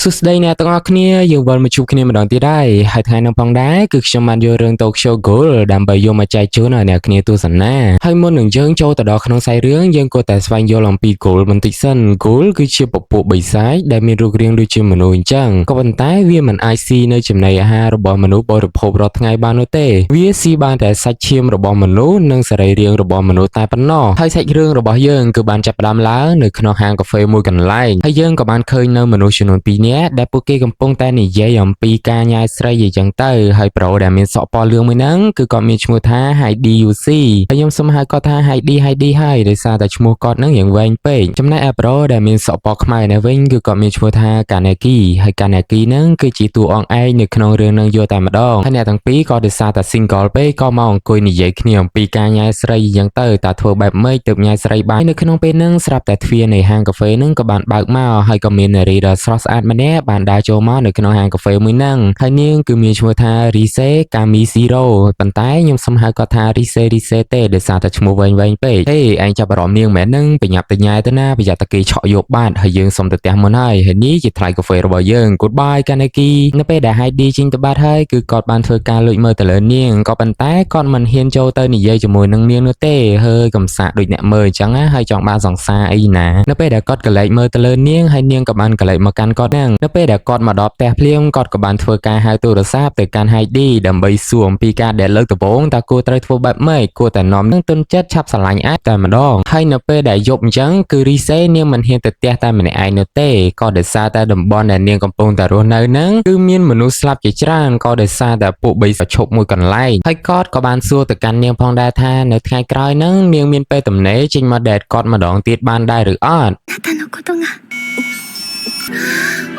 សួស្តីអ្នកទាំងអស់គ្នាយើងវិលមកជួបគ្នាម្ដងទៀតហើយហើយថ្ងៃនេះផងដែរគឺខ្ញុំបានយករឿង Tokyo Ghoul ដើម្បីយកមកចែកជូនឲ្យអ្នកគ្នាទស្សនាហើយមុននឹងយើងចូលទៅដល់ក្នុងសាច់រឿងយើងគួរតែស្វែងយល់អំពី Ghoul បន្តិចសិន Ghoul គឺជាពពួកបិសាចដែលមានរូបរាងដូចជាមនុស្សអញ្ចឹងក៏ប៉ុន្តែវាមិនអាចស៊ីនៅចំណីអាហាររបស់មនុស្សបរិភោគរាល់ថ្ងៃបាននោះទេវាស៊ីបានតែសាច់ឈាមរបស់មនុស្សនិងសរីរាង្គរបស់មនុស្សតែប៉ុណ្ណោះហើយសាច់រឿងរបស់យើងគឺបានចាប់ផ្ដើមឡើងនៅក្នុងហាងកាហ្វេមួយកន្លែងហើយយើងក៏បានឃើញនៅមនុស្សចំនួន2នាក់ដែលពួកគេកំពុងតែនិយាយអំពីការញ៉ែស្រីអីចឹងទៅហើយប្រូដែលមានសក់ពណ៌លឿងមួយហ្នឹងគឺគាត់មានឈ្មោះថា Heidi UC ហើយខ្ញុំសូមហៅគាត់ថា Heidi Heidi ហើយដោយសារតែឈ្មោះគាត់ហ្នឹងរៀងវែងពេកចំណែកឯប្រូដែលមានសក់ពណ៌ខ្មៅនេះវិញគឺគាត់មានឈ្មោះថា Kaneki ហើយ Kaneki ហ្នឹងគឺជាតួអង្គឯកនៅក្នុងរឿងហ្នឹងយកតែម្ដងហើយអ្នកទាំងពីរក៏ដោយសារតែ single ពេកក៏មកអង្គុយនិយាយគ្នាអំពីការញ៉ែស្រីអញ្ចឹងទៅតើធ្វើបែបម៉េចទើបញ៉ែស្រីបាននៅក្នុងពេលហ្នឹងស្រាប់តែទ្វារនៃហាងកាហ្វេហ្នឹងក៏បានបើកមកហើយក៏មាននារីដ៏ស្រស់ស្អាតម្នាក់បានដើរចូលមកនៅក្នុងហាងកាហ្វេមួយហ្នឹងហើយនាងគឺមានឈ្មោះថា Rise Kamishiro ប៉ុន្តែខ្ញុំសុំហៅគាត់ថា Rise Rise ទេដោយសារតែឈ្មោះវែងវែងពេកហេឯងចាប់អារម្មណ៍នាងមែនហ្នឹងប្រញាប់ទៅញ៉ែទៅណាប្រយ័ត្នតែគេឆក់យកបាតហើយយើងសុំទៅផ្ទះមុនហើយហើយនេះជាថ្លៃកាហ្វេរបស់យើង Goodbye Kaneki នៅពេលដែល Heidi ចេញទៅបាត់ហើយគឺគាត់បានធ្វើការលួចមើលទៅលើនាងក៏ប៉ុន្តែគាត់មិនហ៊ានចូលទៅនិយាយជាមួយនឹងនាងនោះទេហើយកំសាកដូចអ្នកមើលអញ្ចឹងណាហើយចង់បានសង្សារអីណានៅពេលដែលគាត់កលែកមើលទៅលើនាងហើយនាងក៏បានកលែកមកកាន់គាត់ហ្នឹងនៅពេលដែលគាត់មកដល់ផ្ទះភ្លាមគាត់ក៏បានធ្វើការហៅទូរស័ព្ទទៅកាន់ Heidi ដើម្បីសួរអំពីការដែលលើកដំបូងតើគួរត្រូវធ្វើបែបម៉េចគួរតែនាំនឹងទុនចិត្តឆាប់ស្រឡាញ់អាចតែម្ដងហើយនៅពេលដែលយប់អញ្ចឹងគឺរីសេនាងមិនហ៊ានទៅផ្ទះតែម្នាក់ឯងនោះទេក៏ដោយសារតែតំបន់ដែលនាងកំពុងតែរស់នៅហ្នឹងគឺមានមនុស្សស្លាប់ជាច្រើនក៏ដោយសារតែពួកបីប្រឈប់មួយកន្លែងហើយគាត់ក៏បានសួរទៅកាន់នាងផងដែរថានៅថ្ងៃក្រោយហ្នឹងនាងមានពេលទំនេរចេញមក date គាត់ម្ដងទៀតបានដែរឬអត់ あなたのことが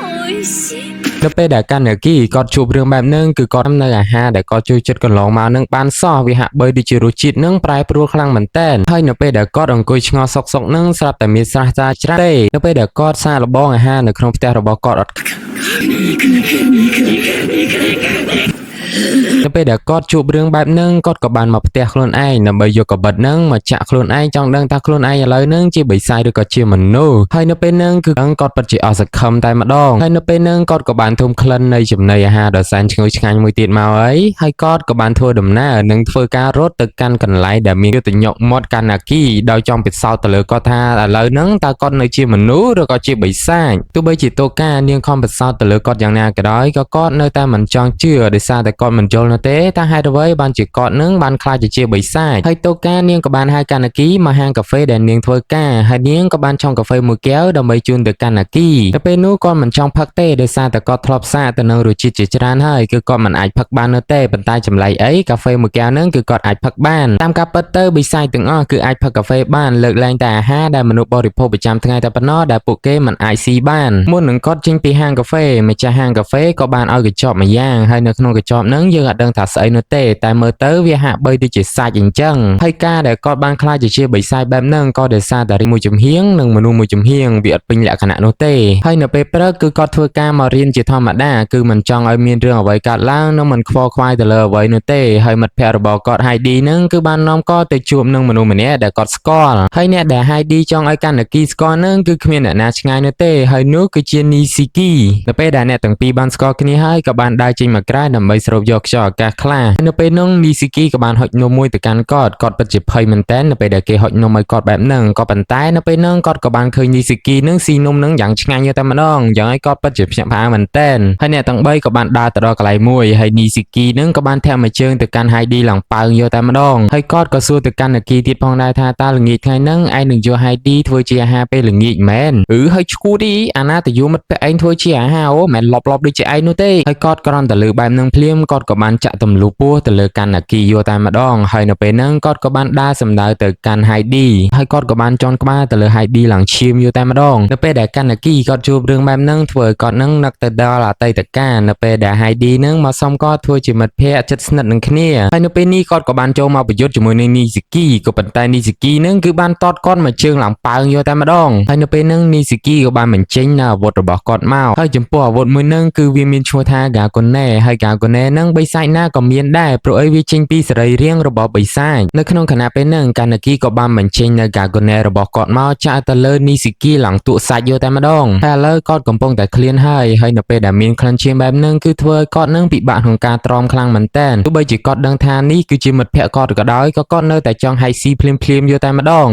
おいしい。 នៅពេលដែលកាណាគីគាត់ជួបរឿងបែបហ្នឹងគឺគាត់នៅអាហារដែលគាត់ជួយចិត្តកន្លងមកនឹងបានសោះវាហាក់បីដូចជារសជាតិនឹងប្រែប្រួលខ្លាំងមែនទែនហើយនៅពេលដែលគាត់អង្គុយឆ្ងល់សុកសុកនឹងស្រាប់តែមានស្រះចាច្រើនទេនៅពេលដែលគាត់សាកល្បងអាហារនៅក្នុងផ្ទះរបស់គាត់អត់ នៅពេលដែលគាត់ជួបរឿងបែបហ្នឹងគាត់ក៏បានមកផ្ទះខ្លួនឯងដើម្បីយកកាំបិតហ្នឹងមកចាក់ខ្លួនឯងចង់ដឹងថាខ្លួនឯងឥឡូវហ្នឹងជាបិសាចឬក៏ជាមនុស្សហើយនៅពេលហ្នឹងគឺគាត់ពិតជាអស់សង្ឃឹមតែម្ដងហើយនៅពេលហ្នឹងគាត់ក៏បានធុំក្លិននៃចំណីអាហារដ៏សែនឈ្ងុយឆ្ងាញ់មួយទៀតមកហើយហើយគាត់ក៏បានធ្វើដំណើរនិងធ្វើការរត់ទៅកាន់កន្លែងដែលមានយុទ្ធញុកមាត់កាណាគីដោយចង់ពិសោធន៍ទៅលើគាត់ថាឥឡូវហ្នឹងតើគាត់នៅជាមនុស្សឬក៏ជាបិសាចទោះបីជាតូកានាងខំពិសោធន៍ទៅលើគាត់យ៉ាងណាក៏ដោយក៏គាត់នៅតែមិនចង់ជឿដោយសារតែគាត់មិនយល់នោះទេថាហេតុអ្វីបានជាគាត់នឹងបានក្លាយទៅជាបិសាចហើយតូកានាងក៏បានហៅកាណាគីមកហាងកាហ្វេដែលនាងធ្វើការហើយនាងក៏បានឆុងកាហ្វេមួយកែវដើម្បីជូនទៅកាណាគីតែពេលនោះគាត់មិនចង់ផឹកទេដោយសារតែគាត់ធ្លាប់សាកទៅនឹងរសជាតិជាច្រើនហើយគឺគាត់មិនអាចផឹកបាននោះទេប៉ុន្តែចម្លែកអីកាហ្វេមួយកែវហ្នឹងគឺគាត់អាចផឹកបានតាមការពិតទៅបិសាចទាំងអស់គឺអាចផឹកកាហ្វេបានលើកលែងតែអាហារដែលមនុស្សបរិភោគប្រចាំថ្ងៃតែប៉ុណ្ណោះដែលពួកគេមិនអាចស៊ីបានមុននឹងគាត់ចេញពីហាងកាហ្វេម្ចាស់ហាងកាហ្វេក៏បានឲ្យកញ្ចប់មួយយ៉ាងហើយនៅក្នុងកញ្ចប់ហ្នឹងយើងអត់ដឹងថាស្អីនោះទេតែមើលទៅវាហាក់បីដូចជាសាច់អញ្ចឹងហើយការដែលគាត់បានក្លាយជាជាបិសាចបែបហ្នឹងក៏ដោយសារតែមួយចំហៀងនិងមនុស្សមួយចំហៀងវាអត់ពេញលក្ខណៈនោះទេហើយនៅពេលព្រឹកគឺគាត់ធ្វើការមករៀនជាធម្មតាគឺមិនចង់ឲ្យមានរឿងអ្វីកើតឡើងនិងមិនខ្វល់ខ្វាយទៅលើអ្វីនោះទេហើយមិត្តភ័ក្តិរបស់គាត់ Heidi ហ្នឹងគឺបាននាំគាត់ទៅជួបនឹងមនុស្សម្នាក់ដែលគាត់ស្គាល់ហើយអ្នកដែល Heidi ចង់ឲ្យកាណាគីស្គាល់ហ្នឹងគឺគ្មានអ្នកណាឆ្ងាយនោះទេហើយនោះគឺជា Nishiki នៅពេលដែលអ្នកទាំងពីរបានស្គាល់គ្នាហើយក៏បានដើរចេញមកក្រៅដើម្បីស្រូបយកខ្យល់អាកាសខ្លះហើយនៅពេលនោះ Nishiki ក៏បានហុចនំមួយទៅកាន់គាត់គាត់ពិតជាភ័យមែនទែននៅពេលដែលគេហុចនំឲ្យគាត់បែបហ្នឹងក៏ប៉ុន្តែនៅពេលហ្នឹងគាត់ក៏បានឃើញ Nishiki នឹងស៊ីនំហ្នឹងយ៉ាងឆ្ងាញ់យកតែម្ដងយ៉ាងឲ្យគាត់ពិតជាភ្ញាក់ផ្អើលមែនទែនហើយអ្នកទាំងបីក៏បានដើរទៅដល់កន្លែងមួយហើយ Nishiki នឹងក៏បានធាក់មួយជើងទៅកាន់ Heidi ឡើងប៉ើងយកតែម្ដងហើយគាត់ក៏សួរទៅកាន់ Naki ទៀតផងដែរថាតើល្ងាចថ្ងៃហ្នឹងឯងនឹងយក Heidi ធ្វើជាអាហារពេលល្ងាចមែនអឺហើយឈួតអីអាណាទៅយកមិត្តភក្តិឯងធ្វើជាអាហារអូមិនលប់លប់ដូចជាឯងនោះទេហើយគាត់គ្រាន់តែលើបែបហ្នឹងភ្លាមគាត់ក៏បានចាក់ទម្លុះពោះទៅលើកាន់ Naki យកតែម្ដងហើយនៅពេលហ្នឹងគាត់ក៏បានដើរសម្ដៅទៅកាន់ Heidi ហើយគាត់ក៏បានជន់ក្បាលទៅលើ Heidi ឡើងឈាមយកតែម្ដងនៅពេលដែលកាន់ Naki គាត់ជួបរឿងបែបហ្នឹងធ្វើឲ្យគាត់ហ្នឹងនឹកទៅដល់អតីតកាលនៅពេលដែល Heidi ហ្នឹងមកសុំគាត់ធ្វើជាមិត្តភក្តិជិតស្និទ្ធនឹងគ្នាហើយនៅពេលនេះគាត់ក៏បានចូលមកប្រយុទ្ធជាមួយនឹង Nishiki ក៏ប៉ុន្តែ Nishiki ហ្នឹងគឺបានតតគាត់មកជើងឡើងប៉ើងយកតែម្ដងហើយនៅពេលហ្នឹង Nishiki ក៏បានបញ្ចេញនៅអាវុធរបស់គាត់មកហើយចំពោះអាវុធមួយហ្នឹងគឺវាមានឈ្មោះថា Gakune ហើយ Gakune ហ្នឹង ហ្នឹងបិសាចណាក៏មានដែរព្រោះអីវាចេញពីសរីរាង្គរបស់បិសាចនៅក្នុងខណៈពេលហ្នឹងកាណាគីក៏បានបញ្ចេញនៅ Kagune របស់គាត់មកចាក់ទៅលើនីស៊ីគីឡើងទក់សាច់យកតែម្ដងហើយឥឡូវគាត់កំពុងតែឃ្លានហើយហើយនៅពេលដែលមានក្លិនឈាមបែបហ្នឹងគឺធ្វើឲ្យគាត់នឹងពិបាកក្នុងការទ្រាំខ្លាំងមែនតើទោះបីជាគាត់ដឹងថានេះគឺជាមិត្តភក្តិគាត់ក៏ដោយក៏គាត់នៅតែចង់ហែកស៊ីភ្លាមៗយកតែម្ដង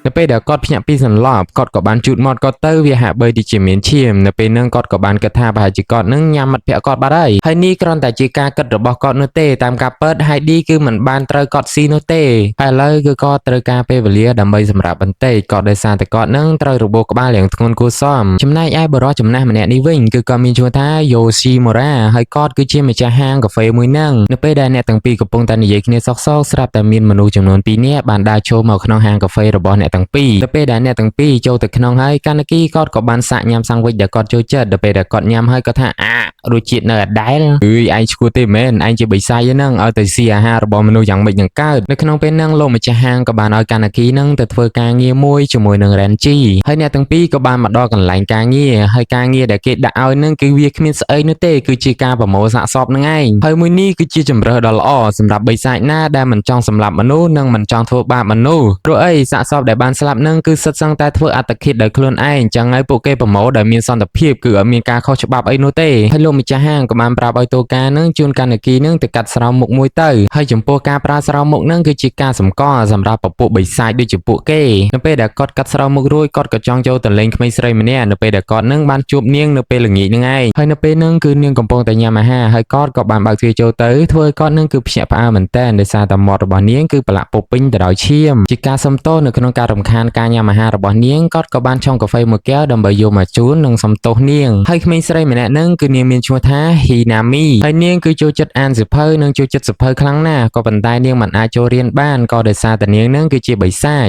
នៅពេលដែលគាត់ភ្ញាក់ពីសន្លប់គាត់ក៏បានជូតមាត់គាត់ទៅវាហាក់បីដូចជាមានឈាមនៅពេលហ្នឹងគាត់ក៏បានគិតថាប្រហែលជាគាត់នឹងញ៉ាំមិត្តភក្តិគាត់បាត់ហើយហើយនេះគ្រាន់តែជាការគិតរបស់គាត់នោះទេតាមការពិត Heidi គឺមិនបានត្រូវគាត់ស៊ីនោះទេហើយឥឡូវគឺគាត់ត្រូវការពេលវេលាដើម្បីសម្រាប់បន្តិចក៏ដោយសារតែគាត់នឹងត្រូវរបួសក្បាលយ៉ាងធ្ងន់គួរសមចំណែកឯបុរសចំណាស់ម្នាក់នេះវិញគឺគាត់មានឈ្មោះថា Yoshimura ហើយគាត់គឺជាម្ចាស់ហាងកាហ្វេមួយហ្នឹងនៅពេលដែលអ្នកទាំងពីរកំពុងតែនិយាយគ្នាសោកសៗស្រាប់តែមានមនុស្សចំនួន2នាក់បានដើរចូលមកក្នុងហាងកាហ្វេរបស់អ្នកទាំងពីរទៅពេលដែលអ្នកទាំងពីរចូលទៅក្នុងហើយកាណាគីគាត់ក៏បានសាកញ៉ាំសាំងវិចដែលគាត់ចូលចិត្តដល់ពេលដែលគាត់ញ៉ាំហើយគាត់ថាអារសជាតិនៅអដែលអើយឯងឈួតទេមែនឯងជាបិសាចហ្នឹងឲ្យទៅស៊ីអាហាររបស់មនុស្សយ៉ាងម៉េចនឹងកើតនៅក្នុងពេលហ្នឹងលោកម្ចាស់ហាងក៏បានឲ្យកាណាគីហ្នឹងទៅធ្វើការងារមួយជាមួយនឹង Renji ហើយអ្នកទាំងពីរក៏បានមកដល់កន្លែងការងារហើយការងារដែលគេដាក់ឲ្យហ្នឹងគឺវាគ្មានស្អីនោះទេគឺជាការប្រមូលសាកសពហ្នឹងឯងហើយមួយនេះគឺជាជម្រើសដ៏ល្អសម្រាប់បិសាចណាដែលមិនចង់សម្លាប់មនុស្សនិងមិនចង់ធ្វើបាបមនុស្សព្រោះអីសាកសពដែលបានស្លាប់ហ្នឹងគឺសិតសឹងតែធ្វើអត្តឃាតដោយខ្លួនឯងអញ្ចឹងហើយពួកគេប្រមូលដោយមានសន្តិភាពគឺអត់មានការខុសច្បាប់អីនោះទេហើយលោកម្ចាស់ហាងក៏បានប្រាប់ឲ្យតូកាហ្នឹងជូនកាណាគីហ្នឹងទៅកាត់ស្រោមមុខមួយទៅហើយចំពោះការប្រើស្រោមមុខហ្នឹងគឺជាការសម្គាល់សម្រាប់ពពួកបិសាចដូចជាពួកគេនៅពេលដែលគាត់កាត់ស្រោមមុខរួចគាត់ក៏ចង់ចូលទៅលេងក្មេងស្រីម្នាក់នៅពេលដែលគាត់ហ្នឹងបានជួបនាងនៅពេលល្ងាចហ្នឹងឯងហើយនៅពេលហ្នឹងគឺនាងកំពុងតែញ៉ាំអាហារហើយគាត់ក៏បានបើកទ្វារចូលទៅធ្វើឲ្យគាត់ហ្នឹងគឺភ្ញាក់ផ្អើលមែនទែនដោយសារតែមាត់របស់នាងគឺប្រឡាក់ពោពេញទៅដោយឈាមជាការសុំទោសនៅក្នុងការរំខានការញ៉ាំអាហាររបស់នាងគាត់ក៏បានឆុងកាហ្វេមួយកែវដើម្បីយកមកជូននិងសុំទោសនាងហើយក្មេងស្រីម្នាក់ហ្នឹងគឺនាងមានឈ្មោះថាហ៊ីណាមីហើយនាងគឺចូលចិត្តអានសៀវភៅនិងចូលចិត្តសៀវភៅខ្លាំងណាស់ក៏ប៉ុន្តែនាងមិនអាចចូលរៀនបានក៏ដោយសារតែនាងហ្នឹងគឺជាបិសាច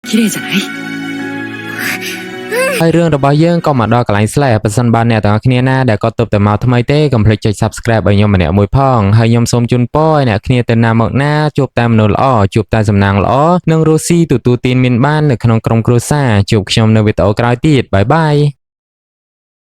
綺麗じゃない。 ហើយរឿងរបស់យើងក៏មកដល់កន្លែង slash ប៉ះសិនបានអ្នកទាំងអស់គ្នាណាដែលគាត់ទើបតែមកថ្មីទេកុំភ្លេចចុច Subscribe ឲ្យខ្ញុំម្នាក់មួយផងហើយខ្ញុំសូមជូនពរឲ្យអ្នកគ្នាទៅណាមកណាជួបតែមនុស្សល្អជួបតែសំណាងល្អនិងរស់ស៊ីទទួលទានមានបាននៅក្នុងក្រុមគ្រួសារជួបខ្ញុំនៅវីដេអូក្រោយទៀត bye bye.